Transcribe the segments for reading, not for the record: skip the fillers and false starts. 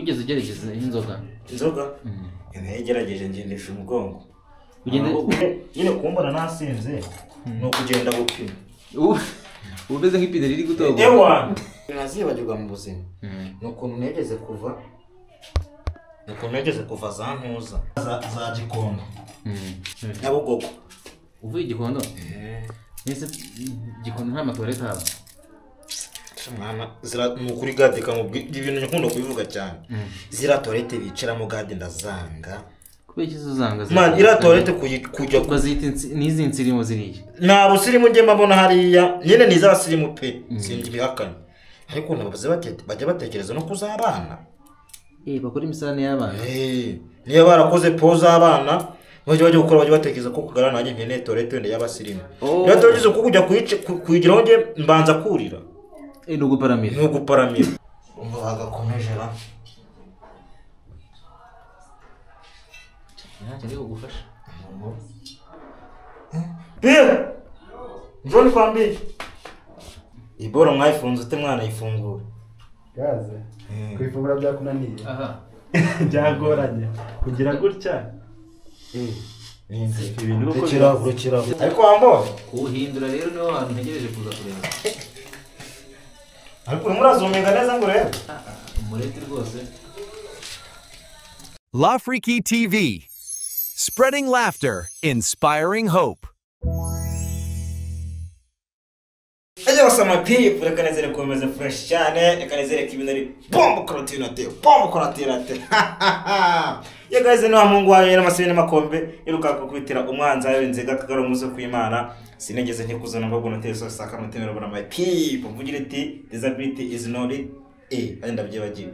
Wigeze ugerageza inzoga? Inzoga? Nayigerageje ngendesha umugongo. Ugende nyine kumbona nasinze ni ukugenda gupima. Ubu umeze nk'ipine riri gutoga. Ewa! Nazibagirwa mu buzima. Ni ukuntu negeze kuva. Ni ukuntu negeze kuva za ntuza. Za Gikondo. Nyabugogo. Uvuye Gikondo? Nese Gikondo nta matoilette haba. Mwana zira ni ukuri gade kamubwi ibintu nkunda kubivuga cyane. Zira toilette bicaramo gade ndazanga. Kubera iki uzanga? Man ira toilette kujya bazita nizi nsirimo ziriya. Nta busirimu nge mbabona hariya nyine ni iz'abasirimu pe sinzi bihakanye. Ariko nabaze bajya batekereza no kuzabana. Bakora imisarane y'abana. Niyo barakoze pose abana bajya bajya gukora bajya batekereza ko kugara nanjye nkeneye toilette wenda y'abasirimu. Niyo toilette ko kujya kuyigiraho nge mbanza kurira. Ni uguparamira. Ni uguparamira. Umva bagakomeje ra. Ntacyo ndi kugufasha. Bill! Njoni kwambi. Iboro mwayifunze ute mwana ifungura? Gaze. Kwifungura byakunaniye. Aha. Byagoranye. Kugira gutya. Ninzi ibintu koko rekera. Ariko wambo kuhindura rero niho hantu ntegereje kuza kureba. Ariko murazuminga neza ngo rero. Umureti rwose. La Freaky TV. Spreading laughter, inspiring hope. Ejo basama people reka nizere komeze fresh cyane reka nizere ko ibintu ari bombo korotinate bombo korotinate. Ye guys no mungu wayo n'amasebe n'amakombe iruka kukwitira umwanza yabenze gakagaro muzo kwimana sinigeze ntikuzana mbabwo nateye saka mutemero bona my people mvugire iti disability is not it. Kandi ndabyibagiwe.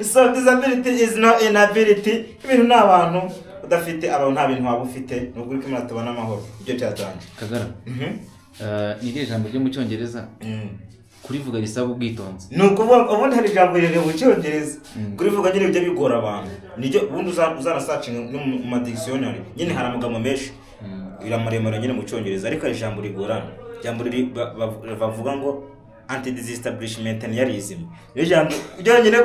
So disability is not inability. Ibintu n'abantu udafite abantu nta bintu waba ufite nubwo uri kumwe tubana amahoro ibyo byatanje. Kagara. Ni irihe jambo ryo mu Cyongereza kurivuga risaba ubwitonzi? Ni ukuvuga ubundi hari ijambo riri mu Cyongereza kurivuga nyine bijya bigora abantu. Nijyo ubundi uzana searching no mu ma dictionary nyine hari amagambo menshi biramaremare nyine mu Cyongereza ariko hari ijambo rigorana. Ijambo riri bavuga ngo anti-disestablishmentarianism. Ni ijambo ryonyine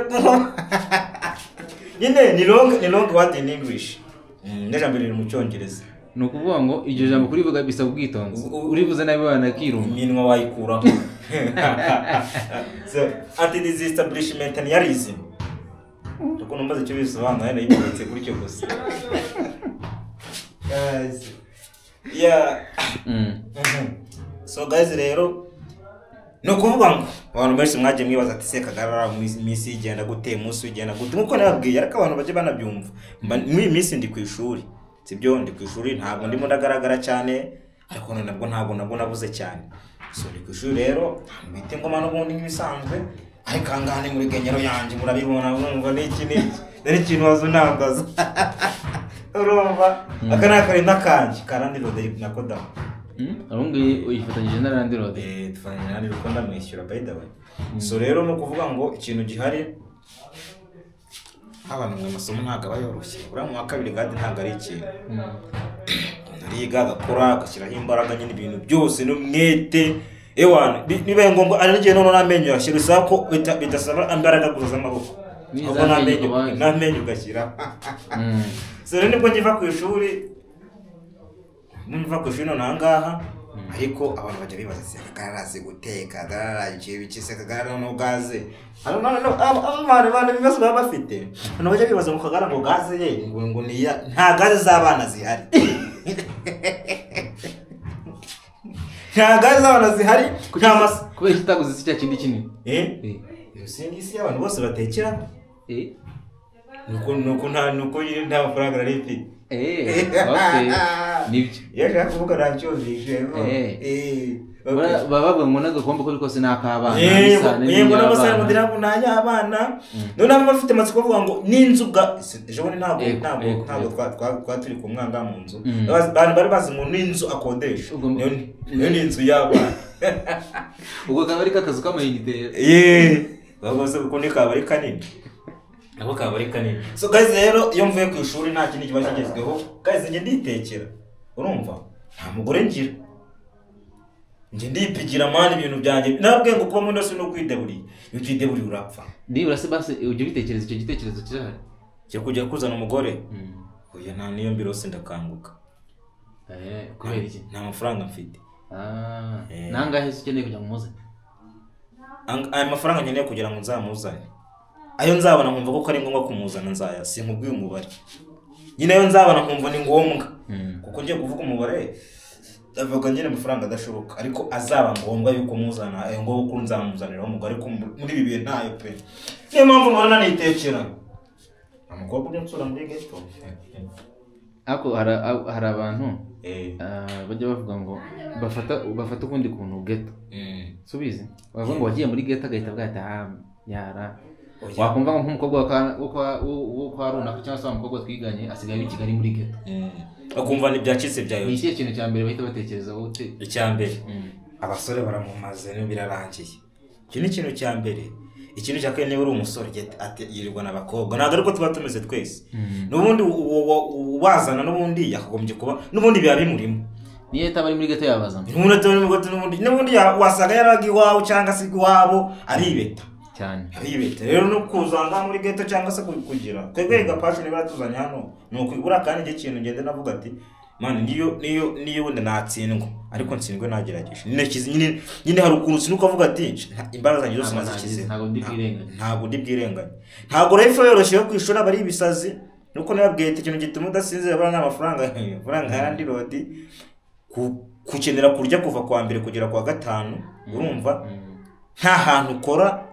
nyine ni long word in English. Ni ijambo riri mu Cyongereza. Ni ukuvuga ngo iryo jambo kurivuga bisaba ubwitonzi. Urivuze nabi banakiruma. Iminwa wayikuraho. So anti-disestablishmentarianism. Uko numbaza icyo bisobanura nayibonetse gutyo gusa. Guys. Yeah. So guys rero no kuvuga ngo abantu benshi mwaje mwibaza ati se Kagarara mu minsi igenda gute umunsi ugenda gute nkuko nababwiye ariko abantu baje banabyumva. Muri minsi ndi ku ishuri. Sibyo ndi ku ishuri ntabwo ndimo ndagaragara cyane ariko nabwo ntabwo nabuze cyane. So ndi ku ishuri rero bite ngoma n'ubundi nk'ibisanzwe ariko angane muri genyero yanjye murabibona urumva n'iki n'iki. Nari ikintu wazo nambaza. Urumva aka nakarinda kanje karandi rode na koda. Arungi uyifatanyije na Randi Road. Dufatanyije na Randi Road ndamwishyura by the way. So rero no kuvuga ngo ikintu gihari abantu mwe masomo ntago aba yoroshye. Uriya mu wa kabiri gade ntago ari ikintu. Ariga agakora agashyiraho imbaraga nyine ibintu byose n'umwete. Ewana niba ngombwa ari ngiye none namenyo yashyira usaba ko bidasaba imbaraga gusa z'amaboko. Ahubwo namenyo ugashyira. So rero nibwo ngiva ku ishuri numva ko shino nangaha ariko abantu bajya bibaza se Kagarara azi guteka Kagarara ibiki se Kagarara no gaze. Abantu ibibazo baba bafite. Abantu bajya bibaza ngo Kagarara ngo gaze ye ngo ni nta gaze z'abana zihari. Nta gaze z'abana zihari nta mas kubera kitaguze cya kindi kinini. Iyo isi y'abantu bose batekera. Nuko nta nuko nyine nta mafaranga nari mfite. Okay. Nibyo. Yaje kuvuga nacyumvise. Baba ngo nagakombe ko bikose nakabana. Yego n'amasana mudira ngo naya abana. None abo bafite amatsiko bavuga ngo n'inzu bwa ejo bundi ntabwo twa turi ku mwanga mu nzu. Abantu bari bazi ngo n'inzu akodesha. Niyo n'inzu y'abana. Ubwo kaba ari kakazu k'amayinite. Bagoze kuko ni kaba ari kanini. Nako kaba ari kanini. So guys rero iyo mvuye ku ishuri nta kindi kiba kigezweho. Guys njye nditekera. Urumva? Nta mugore ngira. Njye ndipigira mani ibintu byanjye nabwiye ngo kuba muri nose no kwideburiye iyo utideburiye urapfa. Nibura se basi ujya ubitekereza icyo gitekerezo kirahari cyo kujya kuzana umugore? Oya nta niyo mbirose ndakanguka. Kubera iki? Nta mafaranga mfite. Nangahe se ukeneye kugira ngo umuzane? Aya mafaranga nkeneye kugira ngo nzamuzane, ayo nzabona nkumva ko ari ngombwa kumuzana nzaya, sinkubwiye umubare nyine, ayo nzabona nkumva ni ngombwa kuko ngiye kuvuga umubare avuga nyine amafaranga adashoboka, ariko azaba ngombwa yuko muzana ayo ngo uko nzamuzanira umugore, ariko muri ibi bihe ntayo pe. Niyo mpamvu mbona nitekera umukobwa ujya nsura muri ghetto. Ariko hari abantu bajya bavuga ngo bafata ukundi kuntu ghetto. Subizi bavuga ngo wagiye muri ghetto agahita avuga ati yara, wakumva ngo nk'umukobwa wo kwa runaka cyangwa se wa mukobwa twiganye asigaye ari i Kigali muri ghetto, bakumva ntibyacitse byayo. Ni ikihe kintu cya mbere bahita batekereza wowe? Icya mbere abasore baramumaze birarangiye, icyo ni ikintu cya mbere. Ikintu cya kabiri niba uri umusore yirirwa n'abakobwa, ntabwo ariko tuba tumeze twese, n'ubundi ubazana n'ubundi yakagombye kuba n'ubundi biba bimurimo. Niyo ataba ari muri ghetto yabazana, n'ubundi ataba ari muri ghetto n'ubundi wasanga yaraga iwawe cyangwa se iwabo aribeta cyane, aribeta. Rero no kuzanga muri ghetto cyangwa se kugira twebwe gapassion baratuzanye hano ni ukwibura, kandi njye ikintu ngende navuga ati man niyo wenda natsindwa ariko ntsindwe nagerageje nyine nyine hari ukuntu sinuka avuga ati imbaraga zanjye zose nazikize, ntabwo ndi bwirenganye, ntabwo life yoroshye yo kwishura bari ibisazi. Nuko nababwiye ati ikintu gituma udasinzira bana n'amafaranga amafaranga yandi rodi kukenera kurya kuva kwa mbere kugera kwa gatanu, urumva nta hantu ukora,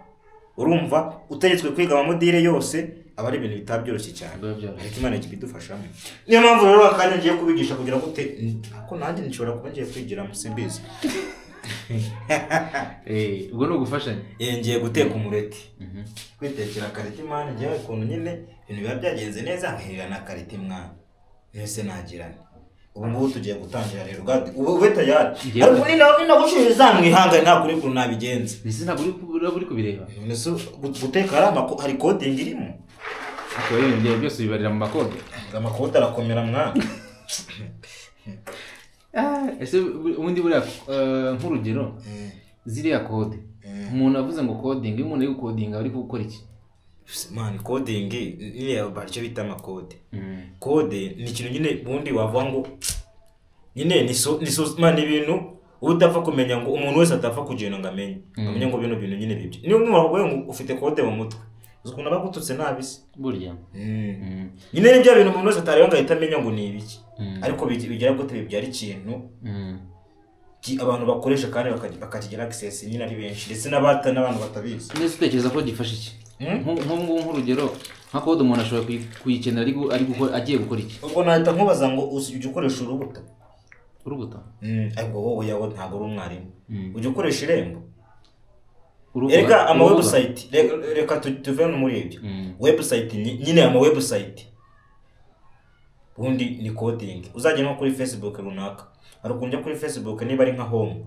urumva utegetswe kwiga amamodire yose, aba ari ibintu bitabyoroshye cyane, ariko Imana ikibidufashamo. Niyo mpamvu rero akanya ngiye kubigisha kugira ngo ko nanjye nshobora kuba ngiye kwigira musimbizi. Ubwo ni ugufashanya. Ngiye guteka umureti, kwitekera kareti mwana, ngiye ukuntu nyine ibintu biba byagenze neza nkahirira na kareti mwana mwese nagirane. Ubu ngubu tugiye gutangira rero ubu ube tayari, ariko ninagushije mwihangane nta kuri kuntu nabigenza. Ese ntabwo uri kubireba? Guteka hari coding irimo. Ariko ibintu byose bibarira mu makode. Amakode arakomera mwana. Ese ubundi buriya nk'urugero ziriya kode umuntu avuze ngo coding, iyo umuntu ari gukodinga ari gukora iki? Man, coding niyo baryo bita amakode. Code ni ikintu nyine ubundi wavuga ngo nyine ni so man ibintu udapfa kumenya ngo umuntu wese atapfa kugenda ngo amenye ngo bino bintu nyine bibyo. Niyo umuntu wavuga ngo ufite code mu mutwe ukuntu abagututse nabi se burya. Nyine ni bya bintu umuntu wese atareba ngo ahita amenya ngo ni ibiki, ariko bigira gute bibyara ikintu abantu bakoresha kandi bakakigira access nyine ari benshi ndetse n'abata n'abantu batabizi. Nese utekereza ko gifasha iki? Nk'ubu nk'urugero nka code umuntu ashobora kuyikenera ari gukora agiye gukora iki? Ubwo nahita nkubaza ngo ujya ukoresha urubuto? Urubuto? Ariko wowe yawe ntabwo uri umwarimu, ujya ukoresha irembo? Reka ama website, reka tuve no muri ibyo. Website nyine ama website ubundi ni coding. Uzajya no kuri Facebook runaka, hari ukuntu ujya kuri Facebook niba ari nka home,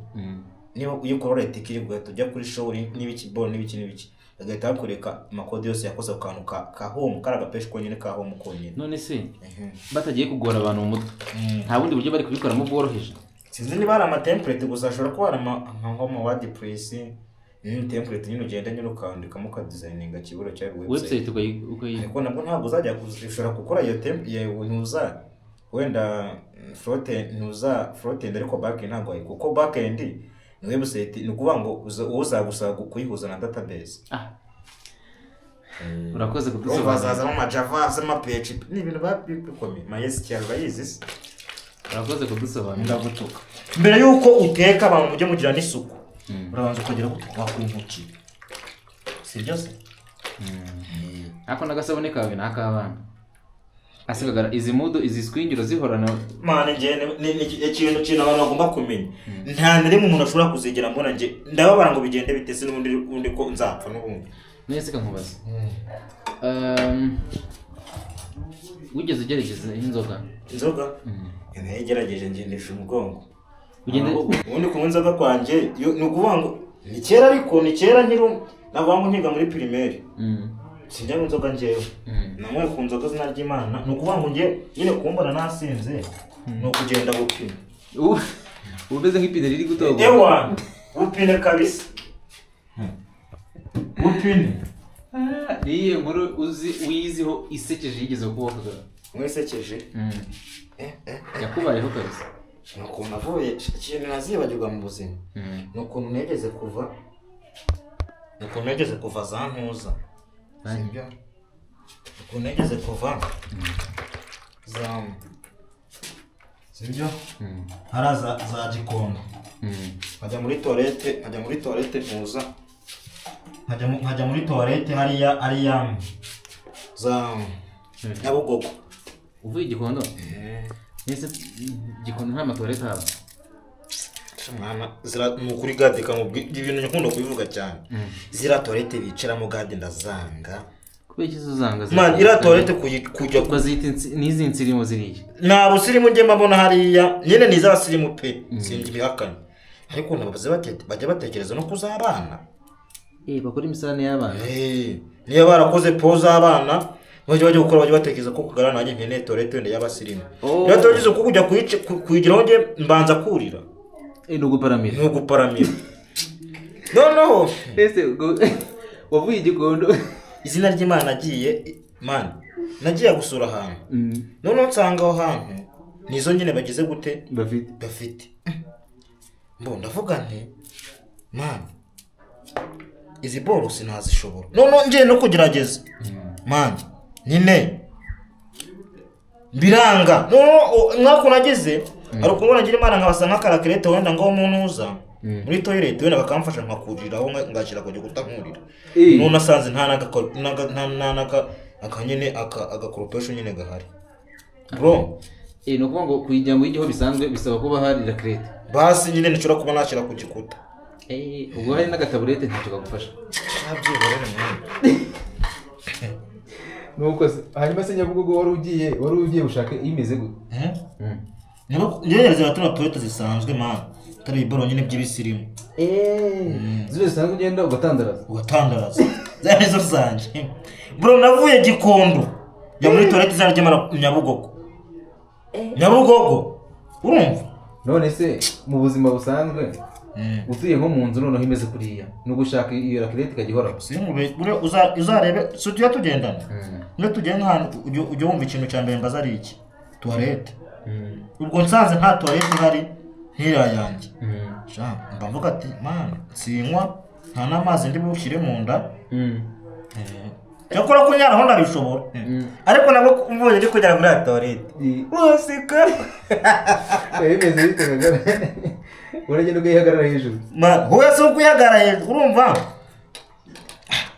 niba uyikora right click ugahita ujya kuri show n'ibiki bon n'ibiki n'ibiki, agahita bakureka amakode yose yakoze ku kantu ka home, kari agapeshi konyine ka home konyine. None se batagiye kugora abantu mu mutwe, nta bundi buryo bari kubikoramo bworoheje? Sinzi niba hari ama template gusa, ashobora kuba hari ama WordPress template nyine ugenda nyine ukandikamo ukadesigninga kiburo cya website ukayi, ariko nabwo ntabwo uzajya ushobora gukora iyo template ntuza wenda frontend ariko backend ntabwo kuko backend ni website, ni ukuvuga ngo uzagusaba kuyihuza na database. Urakoze kudusobanurira. Bazazamo ama Java, azamo PHP, ni ibintu babikomeye. MySQL bayizi se? Urakoze kudusobanurira. Ndagutuka. Mbere yuko uteka abantu mujye mugira n'isuku, urabanza ukagera gutuka ku ntoki. Si byo se? Ako nagasabune kawe nakabana. Asigagara izi mudo izi swingiro zihorana. Mane nje ni ikintu abantu bagomba kumenya. Nta na rimwe umuntu ashobora kuzigera mbona nje ndababara ngo bigende bitese n'ubundi ko nzapfa n'ubundi. Nese kankubaza. Wigeze ugerageza inzoga? Inzoga? Nagerageje ngendesha umugongo. Ubundi kunywa inzoga kwanje ni ukuvuga ngo ni kera, ariko ni kera nkiri navuga ngo nkiga muri primaire. Sinjya mu nzoga njyewe. Namwe ku nzoga zina ry'Imana, ni ukuvuga ngo nge nyine kumbona nasinze ni ukugenda gupima. Umeze nk'ipine riri gutogo. Ewa upine kabisa. Upine. Niye nkuru uzi wiziho isekeje yigeze kubaho? Mwisekeje? Yakubayeho kabisa. Nukuntu navuye ikintu nazibagirwa mu buzima. Nukuntu negeze kuva za ntuza. Sibyo? Ukuntu negeze kuva za sibyo? Haraza za Gikondo. Nkajya muri toilette ntuza. Nkajya muri toilette hariya za Nyabugogo. Uvuye Gikondo? Nese Gikondo nta matoilette haba. Mwana zira nukuri gade kamubwi ibintu nkunda kubivuga cyane. Zira toilette bicaramo gade ndazanga. Kubera iki uzanga zira? Man ira toilette kujya bazita nizi nsirimo ziriya. Nta busirimu nge mbabona hariya nyene niza abasirimu pe sinzi bihakanye. Ariko nabaze bajya batekereza no kuzabana. Bakora imisarane y'abana. Niyo barakoze pose abana bajya gukora bajya batekereza ko kugara nanjye nkeneye toilette wenda y'abasirimu. Niyo toilette ko kujya kuyigiraho nge mbanza kurira. Nuguparamira. Nuguparamira. No. Ese wavuye Gikondo. Izina ry'Imana nagiye man nagiye gusura ahantu. None nsanga aho hantu nizo nyine bagize gute bafite. Mbo ndavuga nti man izi boro sinazishobora. None ngiye no kugerageza. Man nyine biranga. No mwako nagize ari ukubona ngira Imana nkabasa nk'akarakerete wenda ngo umuntu uza muri toilet wenda bakamfasha nkakuriraho ngashira kujya gutankurira. None asanze nta naga akanyene agakoropesho nyine gahari. Bro no kuvuga ngo kuyijya ngo igiho bisanzwe bisaba kuba hari rakerete. Basi nyine nshobora kuba nashira ku gikuta. Ubwo hari n'agataburete ntacyo kagufasha. Nabyihorere mwana. Nuko hanyuma se Nyabugogo wari ugiye ushaka imeze gute? Ngerageza tuna toilette zisanzwe man. Tari iboro nyine by'ibisirimu. Zile zisanzwe ugenda ugatandaraza. Zari zo zanje. Bro navuye Gikondo. Ya muri toilette zanje mara Nyabugogo. Nyabugogo. Urumva? None se mu buzima busanzwe utuye nko mu nzu noneho imeze kuriya nugushaka iyo rakerete ikagihora. Simube uzarebe so tuya tugendana. Niyo tugenda ahantu ujye wumva ikintu cya mbere mbaza ari iki? Toilette. Ubwo nsanze nta toilette ihari nk'iriya yanjye. Mba mvuga ati man sinywa nta n'amazi ndi bushyire mu nda. Cyakora kunyara ho ndabishobora. Ariko nabwo mvuye ndi kugera muri toilette. Waseka. Bimeze bite kagara? Uragenda ugahagarara hejuru. Man hoya si ukuyihagarara hejuru urumva?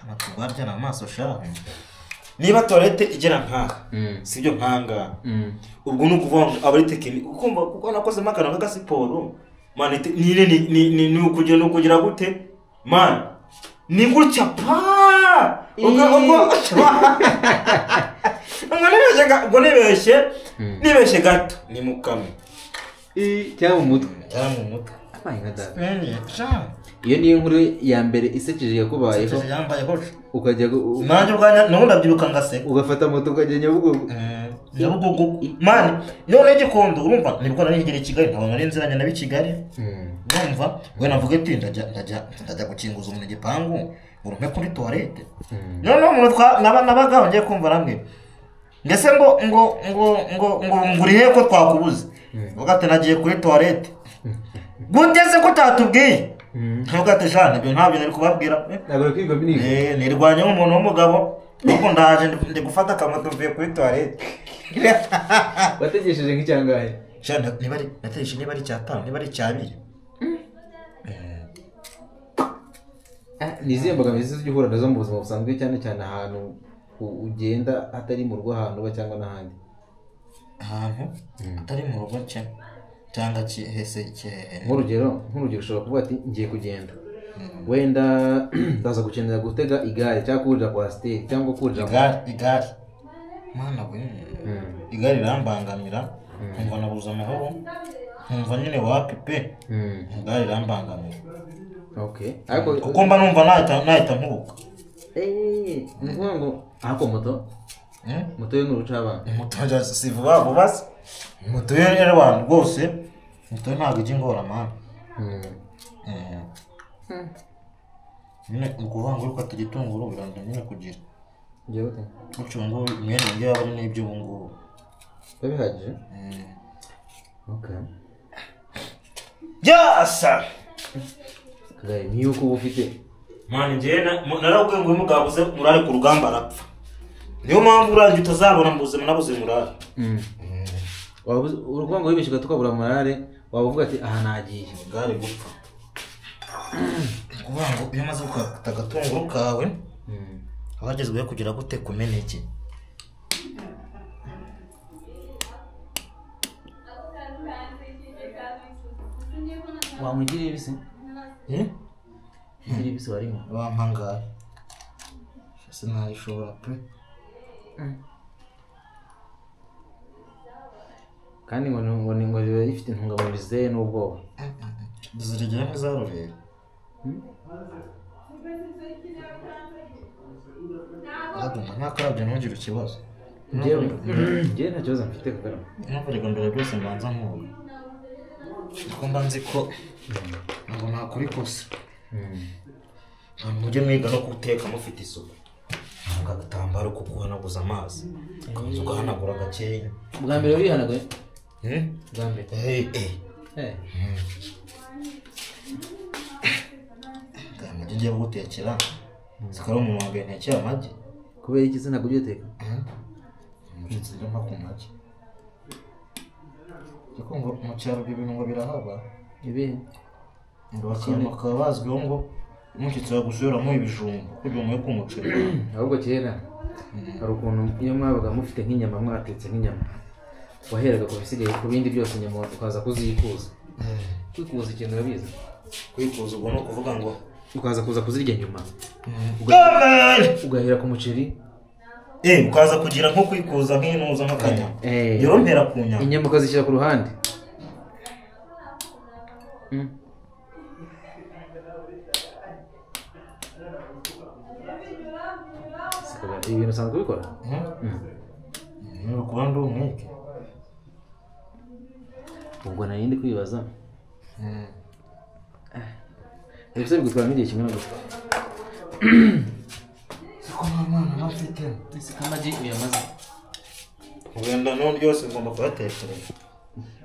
Amatugwarya n'amaso sha. Niba toilette igera nkaha sibyo nkanga ubwo ni ukuvuga ngo abari tekinike ukumva kuko nakozemo akantu k'agasiporo man ni ni ukugira no kugira gute man ni gutya pa ubwo nibeshye gato ni mukame cyangwa mu mutwe abaye nka data. Iyo niyo nkuru ya mbere isekeje yakubayeho. Ukajya nanjye ubwanjye naho ndabyiruka ngaseka. Ugafata moto ukajya Nyabugogo. Nyabugogo man none Gikondo urumva nibwo nari ngere Kigali ntabwo nari nziranye nabi Kigali. Urumva we navuga ati ndajya gukinguza umuntu igipangu urumpe kuri toilette. None umuntu nabagaho ngiye kumva ramwe. Ngese ngo ngo ngo ngo ngo ngurihe ko twakubuze. Uvuga ati nagiye kuri toilette. Gute se ko utatubwiye? Ntabwo ati jana ibyo ntabyo nari kubabwira. Ntabwo kwigwa binigo. Nirwanye umuntu w'umugabo nuko ndaje ndi gufata akamoto mvuye kuri toilette. Wategesheje nk'icyangahe? Jana niba ari nategesheje niba ari 5 niba ari 2. Ni izihe mbogamizi ujya uhura nazo mu buzima busanzwe cyane cyane ahantu ugenda atari mu rugo ahantu uba cyangwa n'ahandi? Ahantu atari mu rugo cyangwa hese nk'urugero ushobora kuvuga ati ngiye kugenda wenda ndaza gukenera gutega igare cyangwa kurira kwasiteri cyangwa kurira igare mwana we igare rirambangamira nkumva nabuze amahoro nkumva nyine wapi pe igare rirambangamira. Okay. Ariko kuko mba numva nahita nkubuka. Ni ukuvuga ngo ahako moto moto yo ni uruca abana. Moto si vuba vuba se moto yo rero abantu rwose Imitobe ntabwo ijya ingora mani. Nyine ni ukuvuga ngo uri gukata igitunguru birangira nyine kugira. Gutyo ubu ngubu imyenda ngiyo yaba ari n'ibyo ubu ngubu. Biba bihagije? Okay. Yasa! Kagari niyo uko uba ufite. Mani njyewe narabwiye ngo uyu mugabo abuze murare ku rugamba arapfa. Niyo mpamvu urangiye utazabona mu buzima nabuze murare. Urukuvuga ngo wibeshye gato ukabura murare waba uvuga ati aha nagiye. Bwari gupfa. Kuvuga ngo iyo umaze gukata agatunguru kawe haba hagezweho kugira gute kumena iki. Wamugiriye ibisi? Ugiriye ibisi warimo? Wampangara. Sinayishobora pe. Kandi ngo ngo biba bifite intungamubiri ziteye n'ubwoba. Zirigera nk'izarurera. Ntabwo ntakarabye ntugire ikibazo. Njyewe nta kibazo mfite kugarama. Ntuvuge mbere byose mbanza nkoga. Kuko mba nzi ko ngo nakora ikosa. Mujye mwiga no guteka mufite isuku. Ntabwo agatambaro ko guhanaguza amazi. Ukabanza ugahanagura gakeya. Bwa mbere wihanaguye? Bwa mbere. Amagi ngiye kugutekera. Sikari umuntu wa mbere ntekera amagi. Kubera iki se ntabwo ujya uteka? Umushyitsi rero mpa ku magi. Ariko ngo mu cyaro ibyo bintu ngo birahaba. Ibihe? Ngo bakaba bazwiho ngo umushyitsi wagusubiramwo ibijumba kugira ngo umuhe ku muceri. Ahubwo kera hari ukuntu iyo mwabaga mufite nk'inyama mwatetse nk'inyama waheraga ku bisigaye ku bindi byose inyama ukaza kuzikuza. Kwikuza ikintu urabizi? Kwikuza ubwo ni ukuvuga ngo ukaza kuza kuzirya nyuma. Ugahera ku muceri. Ukaza kugira nko kwikuza nk'inuza nk'akanyama. Rero mpera ku nyama. Inyama ukazishyira ku ruhande. Ibi bintu usanzwe ubikora? Ni ukuba ndi umwike. Ubwo nari ndi kwibaza. Ibyo bigutwara nk'igihe kingana gute? Siko nta mwana mba mfite. Ese ko amagi uyamaze? Wenda none yose ngomba kuyatekereza.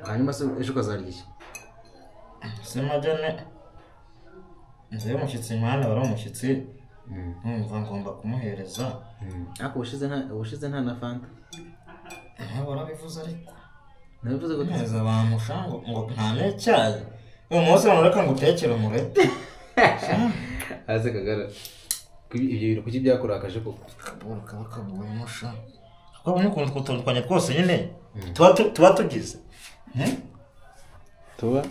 Hanyuma se ejo ukazarya iki? Se majyane inzu y'umushyitsi mwana wari umushyitsi numva ngomba kumuhereza. Ariko ubushize nta na fanta. Warabivuze ariko. Nabivuze gute? Neza abantu shango ngo nta n'icyayi. Uyu munsi reka ngo utekere umureti. Aze Kagara. Ibyo bintu kuki byakurakaje koko? Akaboro kaba kabuyemo sha. Twabonye ukuntu twutandukanye twose nyine tuba tugize. Tuba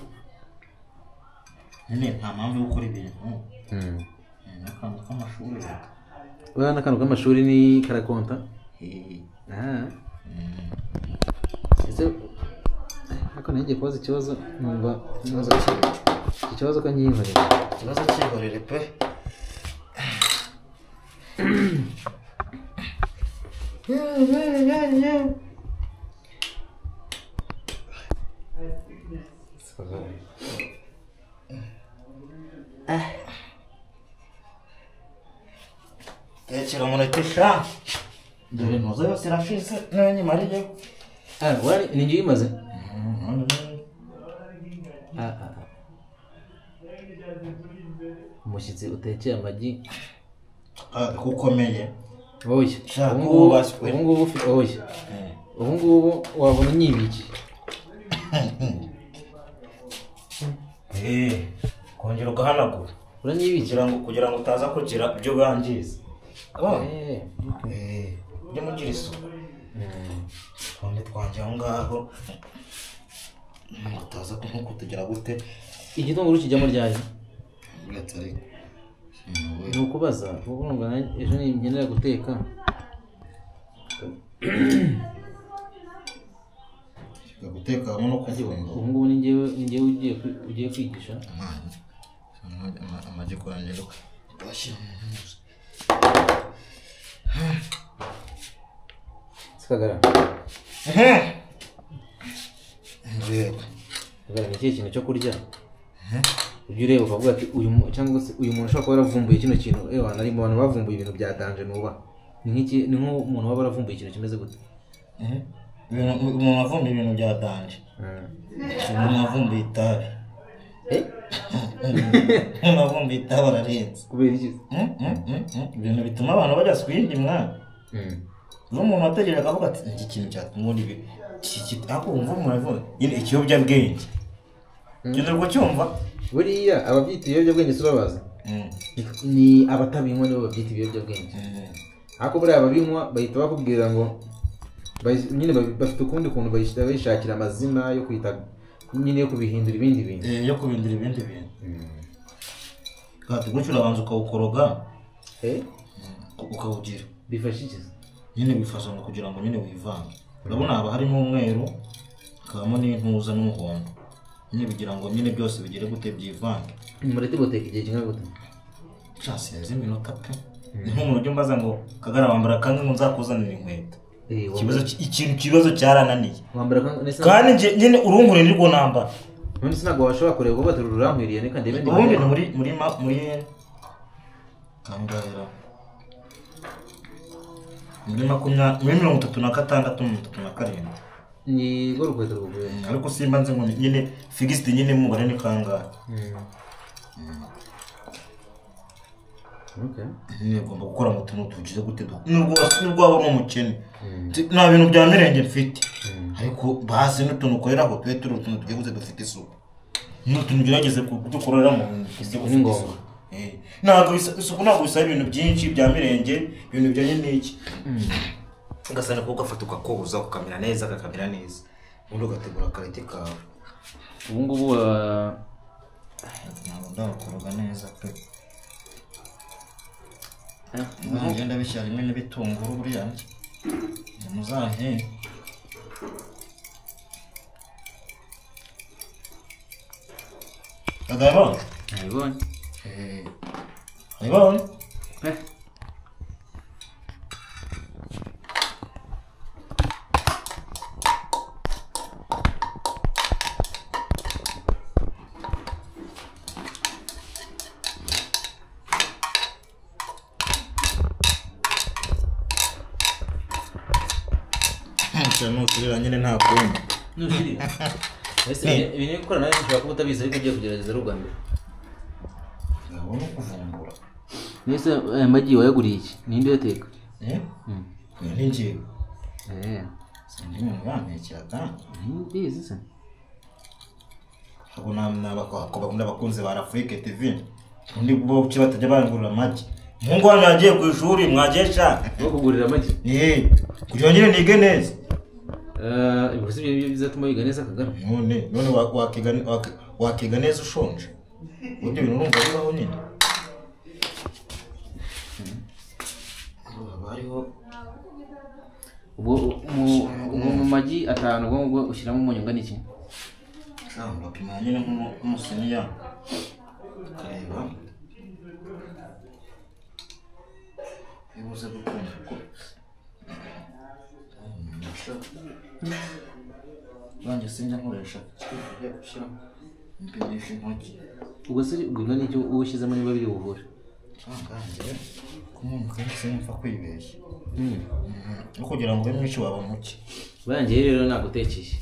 nyine nta mpamvu yo gukora ibintu. N'akantu k'amashuri. Uriya n'akantu k'amashuri ni karakonta? Ese ariko nari ngiye kubaza ikibazo numva ikibazo ko nkihorera. Ikibazo cyihorere pe. Tekera umureti sha. Dore intuza yose irashize nayo nyimariyeho. Ni njye uyimaze? Umushyitsi utekeye amagi ukomeye. Oya. Ubu ngubu oya. Ubu ngubu wabona unyibikiye. Kongera ugahanagura. Uranyibikiye kugira ngo utaza kugira ibyo wangiza. Ujye mugira isuku. Twombi twanjye aho ngaho ngo utaza nko kutugira gute. Igitunguru kijyamo ryari? Uretse ariko. Ni ukubaza kuko urumva ejo nkenera guteka. Guteka hamwe no kufunga. Ubu ngubu ni njyewe ugiye kwigisha. Amagi kongera bashyira mu ntuza. Kagara. Yego. Kagara ni Ni ikintu cyo kurya ujya ureba ukavuga ati uyu cyangwa se uyu muntu ushobora kuba yaravumbuye kino kintu, ewa nari mu bantu bavumbuye ibintu bya danger nuba. Ni nk'iki, ni nk'umuntu waba yaravumbuye ikintu kimeze gute? Umuntu wavumbuye ibintu bya danger. Umuntu wavumbuye itabi. Umuntu wavumbuye itabi ararenze. Kubera iki? Ibintu bituma abantu bajya swingi mwana. Uwo muntu ategereje akavuga ati iki kintu cyatuma ibi ariko wumva umuntu avuga nyine ikiyobyabwenge. Ugenda cyumva buriya ababyita ibiyobyabwenge si urabazi? Ni abatabinywa nibo babyita ibiyobyabwenge. Ariko buriya ababinywa bahita bakubwira ngo nyine bafite ukundi kuntu bayishakira amazina yo kwita nyine yo kubihindura ibindi bintu. Yo kubihindura ibindi bintu. Kandi gutyo urabanza ukawukoroga. Ukawugira. Bifasha iki? Nyine bifasha ngo kugira ngo nyine wivange. Urabona haba harimo umweru, hakabamo n'intuza n'umuhondo. Nyine bigira ngo nyine byose bigere gute byivange. Murete guteka igihe kingana gute? Sinzi iminota pe. Ni nk'umuntu ujya umbaza ngo Kagara wambara kangahe ngo nzakuzanire inkweto. Ikibazo cyarananiye. Kandi nyine urunkure nirwo nambara. None se ntabwo washobora kureba uko baterura urankwiriye reka ndebe ndi. Ubundi ni muri kangahe? Muri 36 37. Ni rwo rukweto rwuguye. Ariko simba nzi ngo nyine fixed nyine mubare ni kangahe. Okay. Nyine ugomba gukora mu tuntu tugize gute nubwo waba uri umukene. Nta bintu bya mirenge mfite. Ariko basi n'utuntu ukoreraho tube turi utuntu tugiye guze dufite isuku. N'utuntu ugerageze kudukorera mu ni ngombwa. Ntabwo isuku ntabwo bisaba ibintu byinshi bya mirenge, ibintu bijyanye n'iki. Ugasanga ko ugafata ukakoza ukamera neza kakamera neza. Ubundi ugategura akarete kawe. Ubu ngubu ntabwo ndakoroga neza pe. Ngenda bishyira rimwe n'ibitunguru buriya muzanke. Adabon. Ayibonye. Ayibonye. Pe. Nushirira nyine nta kundi. Nushirira. Ese ibintu gukora nawe ushobora kuba utabizi ariko ugiye kugerageza ari ubwa mbere. Ndabona kuvumbura. Nese aya magi wayaguriye iki? Ninde uyateka? Ni njyewe. Sindi umuntu urantekera kandi. Mbizi se. Ntabwo bakunda abakunzi ba Afrique TV. Undi bo kuki batajya bangurira amagi? Mungu wanyu yagiye ku ishuri mwagiye sha. Bo kugurira amagi? Kugira nyine nige neza. Ubwo si ibyo bizatuma wiga neza Kagara? None wakiga neza ushonje. Ibyo bintu urumva bibaho nyine. Ubwo mu magi 5 ubwo ngubwo ushyiramo umunyu ungana iki? Urapima nyine nk'umusiniya ukareba bibuze gukunda kuko banjye sinjya nkoresha gushyiramo mpimisha intoki. Ubwo se ubwo n'icyo ushyizemo niba biri buhure? Ku muntu kenshi sinapfa kwibeshya. No kugira ngo ube mwinshi waba muke. Banjye rero nagutekeye.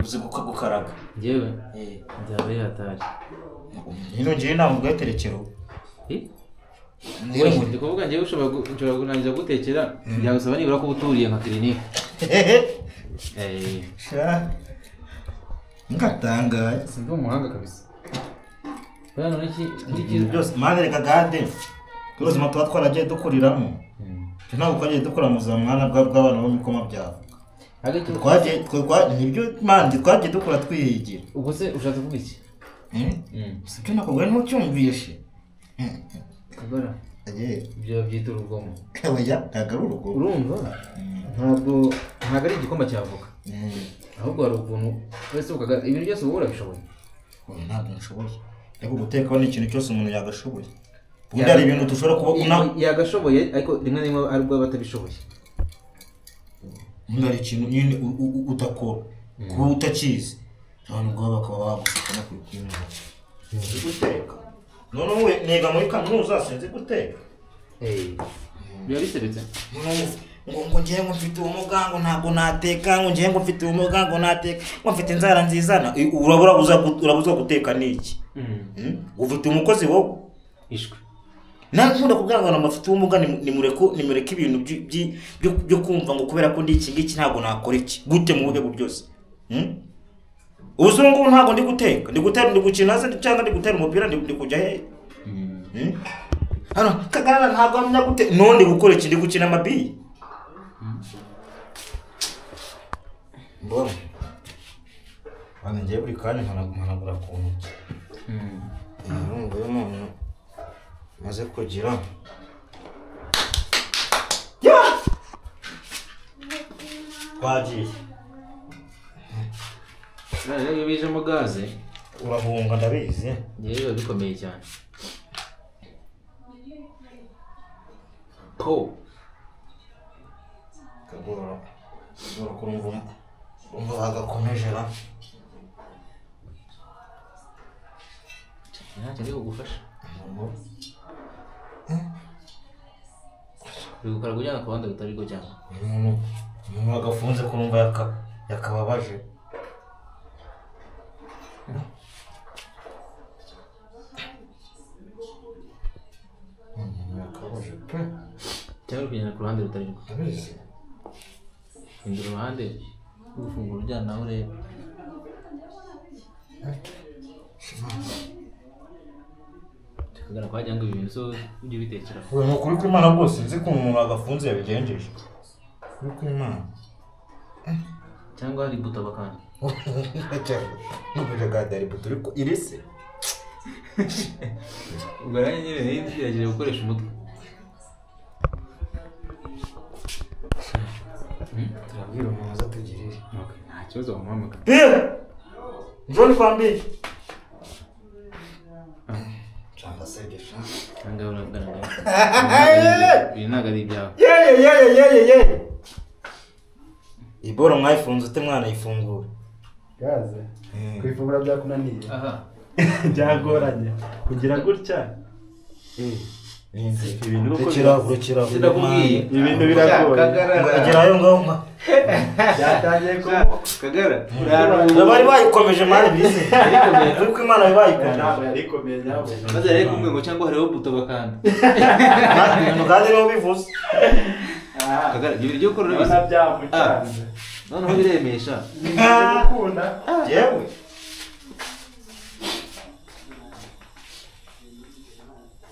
Uzi gukaraga. Njyewe? Nzaba ari hatari. Hino ngiye ntabwo bwaterekero. Ndi kuvuga njyewe ushobora kurangiza gutekera byagusaba nibura kuba uturiye nka kirinike. Sha. Ngatangaye. Sindi umuhanga kabisa. Bwana none iki byose mwana reka gade. Ubuzima tuba twaragiye dukuriramo. Ntabwo twagiye dukura mu za mwana bw'abana bo mikoma byabo. Twagiye nibyo mandi twagiye dukura twiyigira. Ubwo se ushatse kuvuga iki? Sibyo nakubwiye ntucyumvishe. Kagara. Ibyo byita urugomo. Oya, ntabwo ari urugomo. Urumva? Ntabwo ari igikoma cy'avoka. Ahubwo hari ukuntu wese ukaga ibintu byose uba urabishoboye. Ntabwo nshoboye. Ariko guteka ni ikintu cyose umuntu yagashoboye. Ubundi hari ibintu dushobora kuba yagashoboye ariko rimwe na rimwe ari ubwo batabishoboye. Ubundi hari ikintu nyine udakora. Kuba utakizi abantu ubwabo bakaba bagushuka no kubikunda. Sinzi guteka. None we niga muri kaminuza sinzi guteka. Biba biseretse. Ngo ngiye ngo mfite ubumuga ngo ntabwo nateka, ngo ngiye ngo mfite ubumuga ngo nateka, ngo mfite inzara nziza. Urabuza guteka niki? Ufite umukozi wowe? Ishwe. Nankunda kubwira ngo bafite ubumuga nimureke ibintu byo kumva ngo kubera ko ndi iki ngiki ntabwo nakora iki. Gute mu buhe byose? Ubu ngubu ntabwo ndi guteka, ndi gutera, ndi gukina se cyangwa ndi gutera umupira, ndi kujya he? Hano Kagara ntabwo amenya gute none gukora iki, ndi gukina amabiyi. Mbona bana ngiye buri kanya nkanagura ku ntoki. Urumva uyu muntu maze kugira twagiye. Rero bijemo gaze urahunga ndabizi. Ngewe biba bikomeye cyane. Po kagora kurumva umva bagakomeje ra. Ntacyo ndi kugufasha. Uri gukora kujyana ku bandi bitari bwo cyangwa umuntu agafunze kurumva yakababaje. Yakababaje pe. Cyangwa uri kugenda ku ruhande rutari rwo. Ndabizi. Hindura uruhande ufungura ujyana nawe urebe. Kagara kwa jyango ibintu so ujye ubitekera. Ni ukuri kw'Imana rwose nzi ko umuntu agafunze yabigenjeje. Ukuri kw'Imana. Cyangwa hari buto bakandi. Nubwo gade ari buto ariko irise. Ubwo rero nyine nigerageje gukoresha umutwe. Turabwira umuntu azatugirire. Okay, nta kibazo wamuhamagara. Njoni kwambi. Ye. Iboro mwayifunze ute mwana ifungura? Gaze. Kwifungura byakunaniye. Aha. Byagoranye. Kugira gutya. Ibintu Rekera. Ibintu biragoye. Agerayo ngaho. Byatangiye ko Kagara. Bari bayikomeje mari bize. Ariko Imana bayikomeje. Ntabwo yarikomeye nyabo. Maze rero kumwe ngo cyangwa hariho buto bakanda. Ibintu kandi niho bivuze. Kagara ibyo byo gukora urabizi. Byamucanze. Noneho biremesha. Gukunda. Yewe.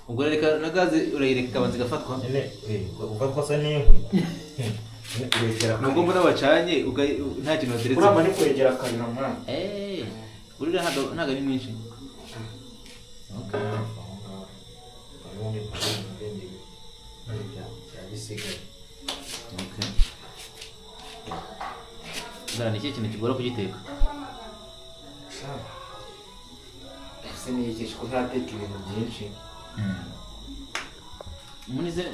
Ubwo reka na gaze urayireka ikabanza igafatwa. Nyine ufatwa se n'inkwi. Nubwo mbona bacanye nta kintu bateretse. Uramba ni kwegera akabira mwana. Urira ntabwo ari mwinshi. Okay. Okay. Ngara ni ikihe kintu kigora kugiteka? Ese ni iki ko ntateka ibintu byinshi? Munize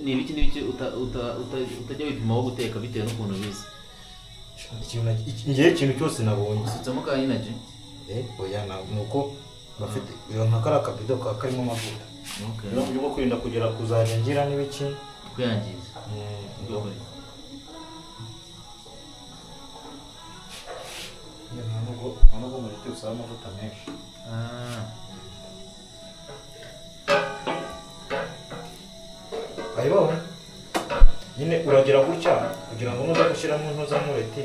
ni ibiki n'ibiki utajya wipima wo guteka bitewe n'ukuntu ubizi? Ngiye ikintu cyose nabonye. Usutsemo ka energy? Oya nuko bafite nka kariya kabido karimo amavuta. Okay. Mu buryo bwo kwirinda kugera kuzajya ngira n'ibiki kwiyangiza. Nta nubwo muri twe usaba amavuta menshi. Ayibonye nyine uragira gutya kugira ngo nuza gushyiramo intuza mureti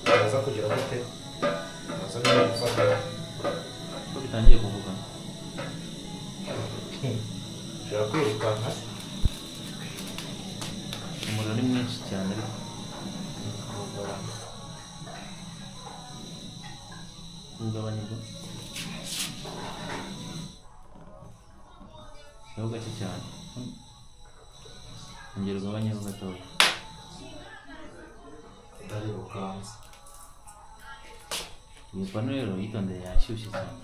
uraza kugira gute uraza nyine gufata ko bitangiye kuvuga ushobora kwirukanka. Umuriro ni mwinshi cyane ariko ugabanya ubwo gake cyane. Ongera ugabanyeho gatoya. Ndarirukanze. Iyi pano rero yitondere yashyushye cyane.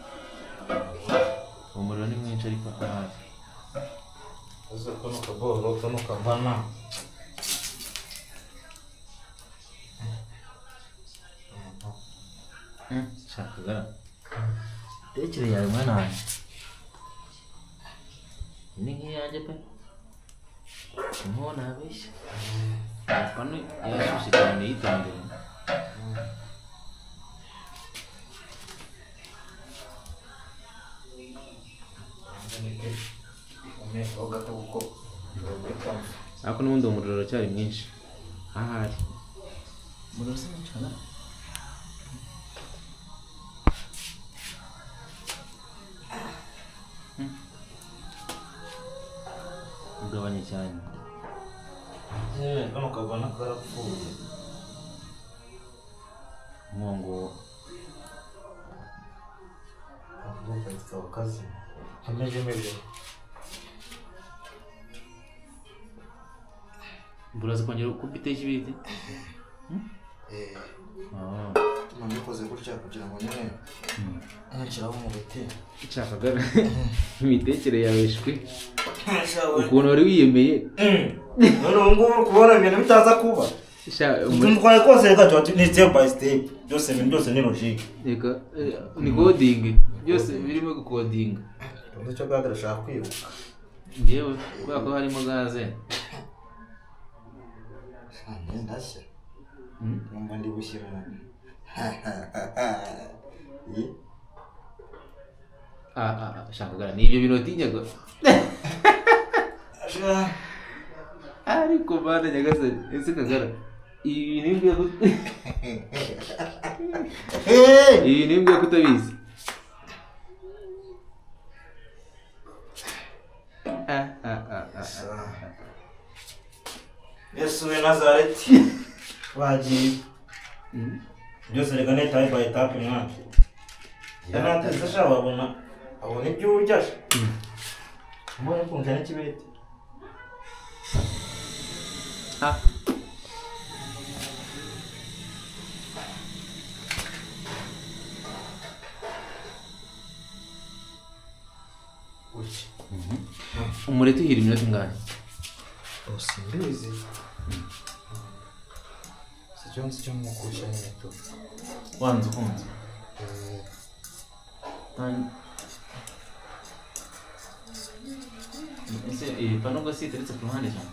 Umuriro ni mwinshi ariko ahari. Uzi kano kaboro kano kavana. Shaka tekere yawe mwana wanjye ni nk'iyanjye pe nko nabeshya pano yashyushye cyane yitondere ariko n'ubundi umuriro uracyari mwinshi ahari umuriro usa n'ucana ugabanye cyane kano kavana karapfuye nkongo kazi ameze meze buraza kongera kubita ikibiriti nabikoze gutya kugira ngo nyine ntushyiraho umureti nshakaga imitekere yawe shwi ukuntu wari wiyemeye none ubu ngubu uri kubona ibintu bitaza kuba utuntu twawe twose reka tuba ni step by step byose ibintu byose ni logique reka ni coding byose birimo gukodinga icyo gaze arashaka kwiruka ngewe kubera ko harimo gaze ndashya numva ndi gushyira shaka ni ibyo bintu watinyaga ariko bana nyagasani ese kagara ibi bintu ko utabizi Yesu we Nazareti bagiye byose reka ni etape by etape mwana yanateze sha wabona abona ibyo urya mbona ukunje n'ikibiriti Umureti uhira iminota ingahe? Simbizi. Sicyo nzi cyo mukusha nyine tu. Wanze ukunze. Ese iyi pano ubwo si iteretse ku ruhande cyane?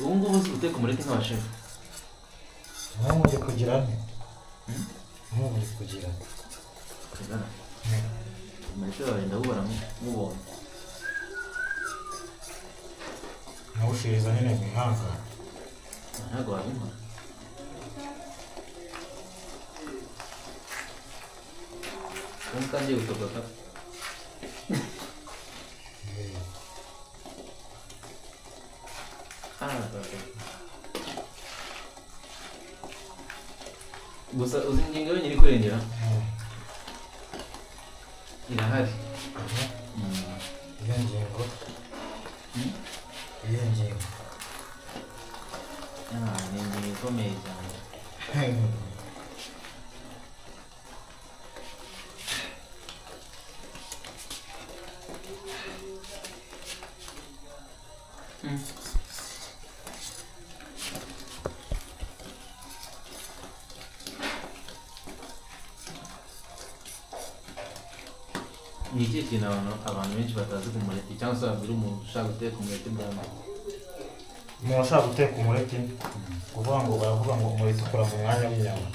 Ubu ngubu uzi guteka umureti nk'abashefu. Nkunze kugira nte? Nkunze kugira nte? Kagara. Umureti wawe ndawubara nk'ubonye. Nawushiriza nyine mwihangane. Ntabwo wabinkora. Ubu utangiye gutogota. Gusa uzi ingingo yonyine ikurengera irahari. Iyo ngingo iyo ngingo ni ingingo ikomeye cyane. Ni ikihe kintu abantu benshi batazi ku mureti cyangwa se babwira umuntu ushaka guteka umureti bwa mbere? Umuntu ushaka guteka umureti kuvuga ngo baravuga ngo umureti ukora mu mwanya w'inyama.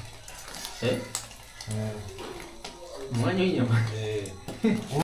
Umwanya w'inyama?